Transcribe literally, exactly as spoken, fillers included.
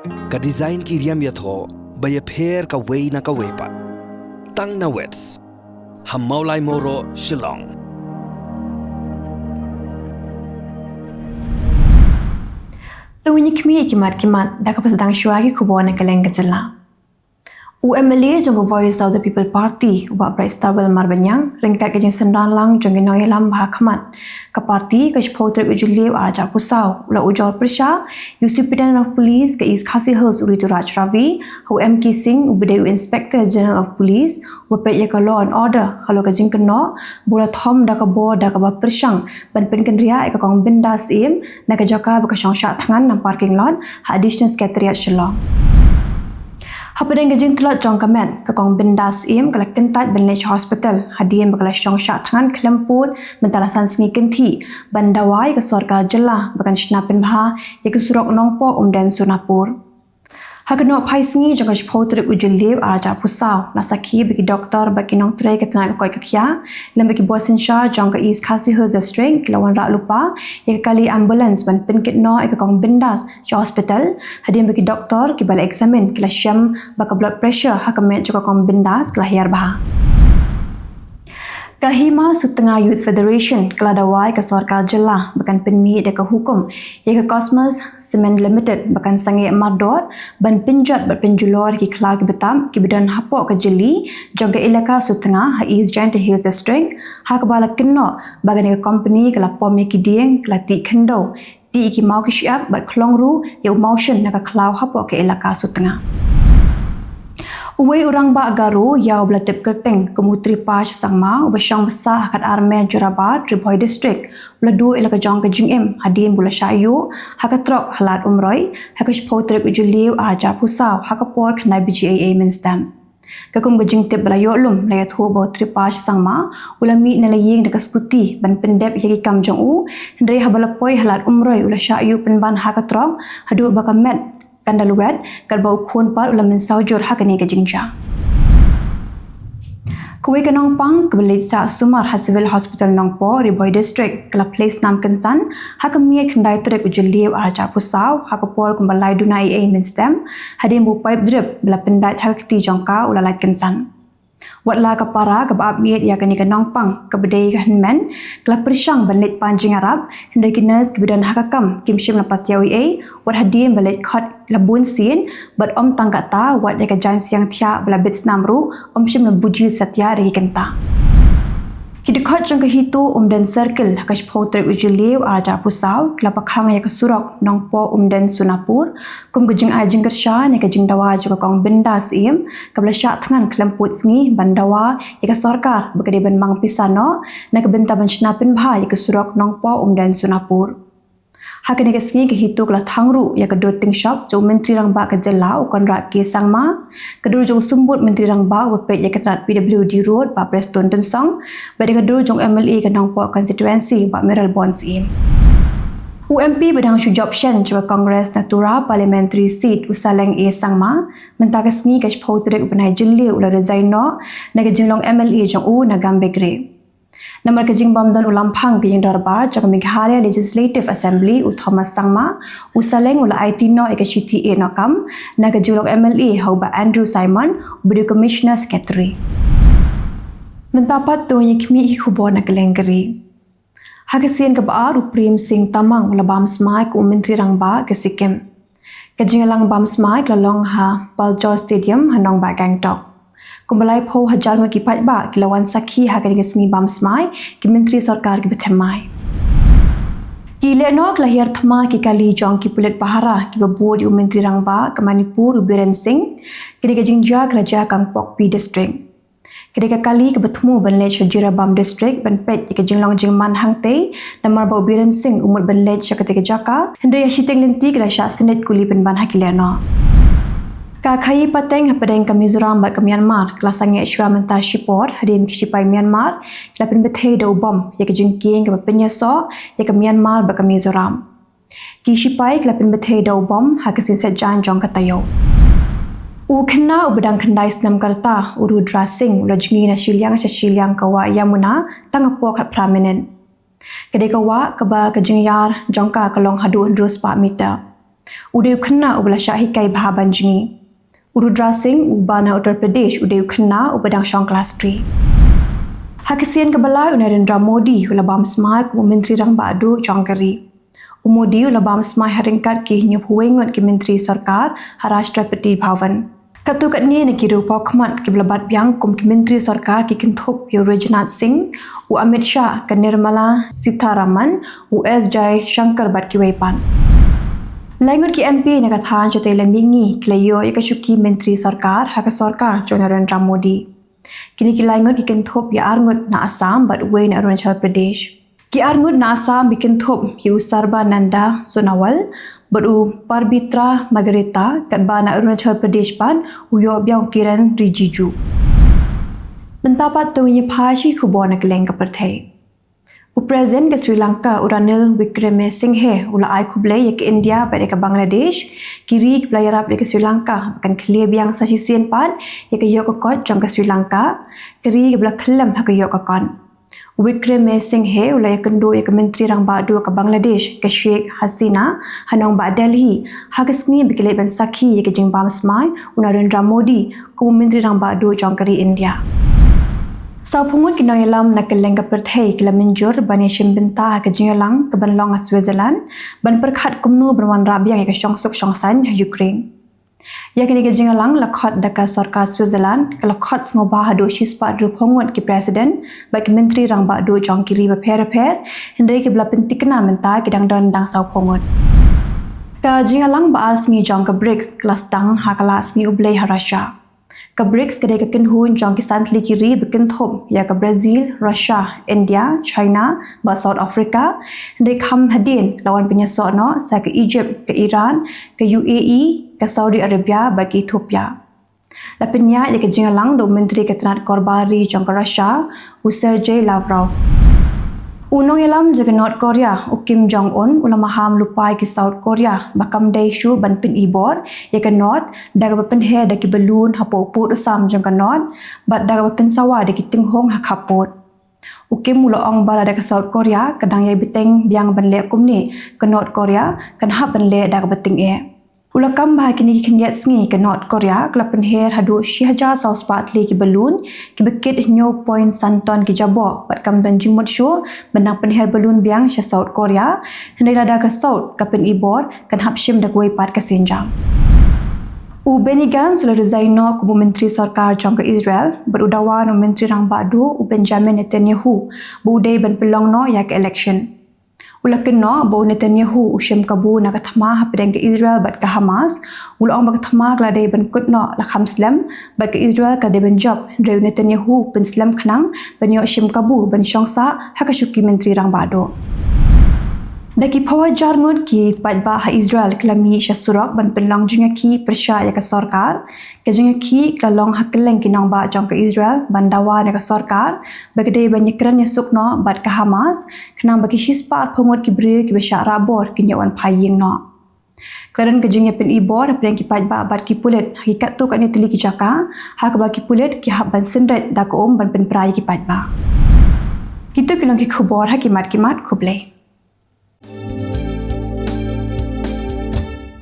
Ka design ki riam ïathoh ba ïapher kawei na kawei pat. Tang na Wits ha Mawlai Mawroh, Shillong. To ngin ïa khmih ïa ki mat ki mat da kaba sdang shuwa ki khubor na kylleng ka jylla. U MLA jong ka Voice of the People Party, u Bah Brightstarwell Marbaniang, ryngkat ka jingsynran lang jong ki nongïalam ba ha khmat ka party, ka shiphew tarik u Jylliew arhajar arphew saw, u la ujor pyrshah ïa u Superintendent of Police ka East Khasi Hills, u Rituraj Ravi, ha u M K Singh, uba dei u Inspector General of Police uba peit ïa ka law and order halor ka jingkynnoh ba u la thom da ka bor da kaba pyrshang ban pynkynriah ïa ka Kong Bindas Syiem na ka jaka ba ka shong shah thngan na parking lot ha Additional Secretariat, Shillong. Hapdeng ka jingtlot jong ka met, ka Kong Bindas Syiem ka la kyntait ban leit sha hospital hadien ba ka la shong shah thngan khlem pud mynta la san sngi kynthih ban dawa ïa ka sorkar jylla ba kan shna pynbha ïa ka surok Nongpoh Umden Sonapur. Ha ka nohphai sngi jong ka shiphew tarik u Jylliew arhajar arphew saw, la sakhi ba ki doktor bad ki nongtrei ka tnat ka koit ka khiah lem bad ki bor synshar jong ka East Khasi Hills District ki la wanrah lypa ïa ka kali ambulance ban pynkit noh ïa ka Kong Bindas sha hospital, hadien ba ki doktor kiba la examine ki la shem ba ka blood pressure ha ka met jong ka Kong Bindas ka la hiar bha. Ka Hima Sutnga Youth Federation ka la dawa ïa ka sorkar jylla ba kan pynmih da ka hukum ïa ka Cosmos Cement Limited ba kan sangeh mardor ban pynjot bad pynjulor ki khlaw kiba tap kiba don hapoh ka jylli jong ka Elaka Sutnga ha East Jaintia Hills District, ha kaba la kynnoh ba kane ka company ka la pom ïa ki dieng, ka la tih khyndew, tih ïa ki maw ki shyiap bad khlong ruh ïa u mawshun na ka khlaw hapoh ka Elaka Sutnga. Uwei u rangbah Garo ïa uba la tip kyrteng kum u Tripash Sangma, uba shong basa ha khatar Mei Jorabat, Ri Bhoi District, u la duh ïa la ka jong ka jingim hadien ba u la shah ïuh ha ka trok ha Lad Umroi ha ka shiphew tarik u Jylliew arhajar arphew saw ha ka por khyndai baje eiei mynstep. Katkum ka jingtip ba la ïoh lum, la ïathuh ba u Tripash Sangma u la mih na la ïing da ka scooty ban pyndep ïa ki kam jong u, hynrei haba la poi ha Lad Umroi u la shah ïuh pynban ha ka trok haduh ba ka met kan da lwet, katba u khun pat u la mynsaw jur ha kane ka jingjia. Kawei ka nongpang kaba leit shah sumar ha Civil Hospital Nongpoh, Ri Bhoi District, ka la plie snam kynsan ha ka miet khyndai tarik u Jylliew arhajar arphew saw ha ka por kumba lai duna eiei mynstep, hadien ba u paip drip ba la pyndait ha ka kti jong ka u la lait kynsan. Watla ka para kaba ap miet ïa kane ka nongpang kaba dei ka hynmen ka la pyrshang ban leit pan jingïarap, hynrei ki nurse kiba don ha ka kam kim shym la patiaw eiei wat hadien ba leit khot la bun sien, bad ym tang katta, wat ïa ka jaiñsiang thiah ba la bit snam ruh ym shym la buji satia da ki kynta. Ki dkhot jong ka HITO Umden Circle ha ka shiphew tarik u Jylliew arhajar arphew saw ki la pakhang ïa ka surok Nongpoh Umden Sonapur kum ka jingai jingkyrshan ïa ka jingdawa jong ka Kong Bindas Syiem kaba la shah thngan khlem pud sngi ban dawa ïa ka sorkar ba ka dei ban mang pisa noh na ka bynta ban shna pynbha ïa ka surok Nongpoh Umden Sonapur. Ha kane ka sngi ka HITO ka la thang ruh ïa ka dur tyngshop jong u Myntri Rangbah ka jylla u Conrad K Sangma, ka dur jong u Symbud Myntri Rangbah uba peit ïa ka tnat P W D Road Bah Prestone Tynsong, bad ïa ka dur jong u MLA ka Nongpoh Constituency Bah Mayralborn Syiem. U MP ba dang shu jop shen jong ka Congress na Tura Parliamentary Seat u Saleng A Sangma, mynta ka sngi ka shiphew tarik u bnai Jylliew u la resign noh na ka jinglong MLA jong u na Gambegre. Namar ka jingbym don u lamphang ka ïing dorbar jong ka Meghalaya Legislative Assembly u Thomas Sangma, u Saleng u la aiti noh ïa ka shithi ïehnoh kam na ka jinglong MLA ha u Bah Andrew Simon uba dei u Commissioner Secretary. Mynta pat to ngin ïa khmih ïa ki khubor na kylleng ka ri. Ha ka sien kaba ar u Prem Singh Tamang u la bam smai kum u Myntri Rangbah ka Sikkim. Ka jingïalang bam smai ka la long ha Paljor Stadium ha nongbah Gangtok. Kumba laiphew hajar ngut ki paidbah ki la wan sakhi ha kane ka sngi bam smai, ki myntri sorkar kiba thymmai. Ki lehnoh ki la hiar thma ki kali jong ki pulit pahara kiba bud ïa u Myntri Rangbah ka Manipur u Biren Singh. Kane ka jingjia ka la jia ha Kangpokpi District. Ka dei ka kali kaba thmu ban leit sha Jiribam District ban peit ïa ka jinglong jingman hangtei, namar ba u Biren Singh u mut ban leit sha katei ka jaka, hynrei ha shiteng lynti ki la shah snieh kuli pynban ha ki lehnoh. Ka khaïi pateng hapdeng ka Mizoram bad ka Myanmar ka la sangeh shuwa mynta shipor hadien ba ki shipai Myanmar ki la pynbthei da u bom ïa ka jingkieng kaba pynïasoh ïa ka Myanmar bad ka Mizoram. Ki shipai ki la pynbthei da u bom ha ka sien set jaiñ jong ka taïew. U khynnah uba dang khyndai snem ka rta, u Rudra Singh, u la jngi na shiliang sha shiliang ka wah Yamuna tang hapoh khatphra minit. Ka dei ka wah kaba ka jingïar jong ka ka long haduh hynriew spah meter. U dei u khynnah uba la shah hikai bha ban jngi. U Rudra Singh uba na Uttar Pradesh u dei u khynnah uba dang shong klas three. Ha ka sien kaba lai, u Narendra Modi u la bam smai kum u Myntri Rangbah Duh jong ka ri. U Modi u la bam smai ha ryngkat ki hynñiewphew wei ngut ki myntri sorkar ha Rashtrapati Bhavan. Katto katne na ki riewpawkhmat kiba la bat biang kum ki myntri sorkar ki kynthup ïa u Rajnath Singh, u Amit Shah, ka Nirmala Sitharaman, u S Jaishankar bad kiwei pat. Lai ngut ki M P na ka thaiñ shatei lam mihngi ki la ïoh ïa ka shuki myntri sorkar ha ka sorkar jong u Narendra Modi. Kine ki lai ngut ki kynthup ïa ar ngut na Assam bad uwei na Arunachal Pradesh. Ki ar ngut na Assam ki kynthup ïa u Sarbananda Sonowal bad u Pabitra Margherita, katba na Arunachal Pradesh pat u ïoh biang u Kiren Rijiju. Mynta pat to ngin ïa phai sha ki khubor na kylleng ka pyrthei. U President ka Sri Lanka, u Ranil Wickremesinghe, u la ai khublei ïa ka India bad ïa ka Bangladesh, ki ri kiba la ïarap ïa ka Sri Lanka ba kan khlieh biang sa shisien pat ïa ka ïoh ka kot jong ka Sri Lanka, ka ri kaba la khyllem ha ka ïoh ka kot. U Wickremesinghe u la ïakynduh ïa ka Myntri Rangbah Duh ka Bangladesh, ka Sheikh Hasina, ha nongbah Delhi ha ka sngi ba ki leit ban sakhi ïa ka jingbam smai u Narendra Modi kum u Myntri Rangbah Duh jong ka ri India. Sawphew ngut ki nongïalam na kylleng ka pyrthei ki la mynjur ban ïashim bynta ha ka jingïalang kaban long ha Switzerland ban pyrkhat kumno ban wanrah biang ïa ka shongsuk shongsaiñ ha Ukraine. Ïa kane ka jingïalang la khot da ka sorkar Switzerland, ka la khot sngewbha haduh shispah hynriewphew ngut ki president bad ki myntri rangbah duh jong ki ri bapher bapher, hynrei kiba la pyntikna mynta ki dang don tang sawphew ngut. Ka jingïalang ba ar sngi jong ka BRICS ka la sdang ha ka Lad Sngi U Blei ha Russia. Ka BRICS ka dei ka kynhun jong ki san tylli ki ri ba kynthup ïa ka Brazil, Russia, India, China bad South Africa. Hynrei kham hadien la wan pynïasoh noh sa ka Egypt, ka Iran, ka U A E, ka Saudi Arabia bad ka Ethiopia. La pynïaid ïa ka jingïalang da u Myntri ka tnat Korbari jong ka Russia, u Sergei Lavrov. U nongïalam jong ka North Korea, u Kim Jong Un, u la maham lypa ïa ki South Korea ba kam dei shuh ban pynibor ïa ka North da kaba pynher da ki balloon hapoh u pud u sam jong ka North bad da kaba pynsawa da ki tynghong ha khappud. U Kim u la ong ba lada ka South Korea ka dang ïai bteng biang ban leh kumne, ka North Korea kan hap ban leh da kaba tyngeh. U la kam ba ha kine ki khyndiat sngi ka North Korea ka la pynher haduh shi hajar saw spah tylli ki balloon kiba kit hynñiew point san ton ki jaboh bad kam don jingmut shuh ban dang pynher balloon biang sha South Korea, hynrei lada ka South ka pynibor kan hap shim da kawei pat ka sienjam. U Benny Gantz u la resign noh kum u Myntri Sorkar jong ka Israel bad u dawa na u Myntri Rangbah Duh u Benjamin Netanyahu ba u dei ban pynlong noh ïa ka election. U la kynnoh ba u Netanyahu u shim kabu na ka thma hapdeng ka Israel bad ka Hamas. U la ong ba ka thma ka la dei ban kut noh la kham slem bad ka Israel ka dei ban jop, hynrei u Netanyahu u pynslem khnang ban ïoh shim kabu ban shong sah ha ka shuki Myntri Rangbah Duh. Da ki phew hajar ngut ki paidbah ha Israel ki la mih sha surok ban pynlong jingïakhih pyrshah ïa ka sorkar. Ka jingïakhih ka la long ha kylleng ki nongbah jong ka Israel ban dawa na ka sorkar ba ka dei ban ïakren ïasuk noh bad ka Hamas, khnang ba ki shispah arphew ngut ki briew kiba shah rah bor kin ïoh wan phai ïing noh. Ka la don ka jingïapynibor hapdeng ki paidbah bad ki pulit ha ki katto katne tylli ki jaka, ha kaba ki pulit ki hap ban synreit da ka um ban pynpra ïa ki paidbah. Kito ki long ki khubor ha ki mat ki mat. Khublei.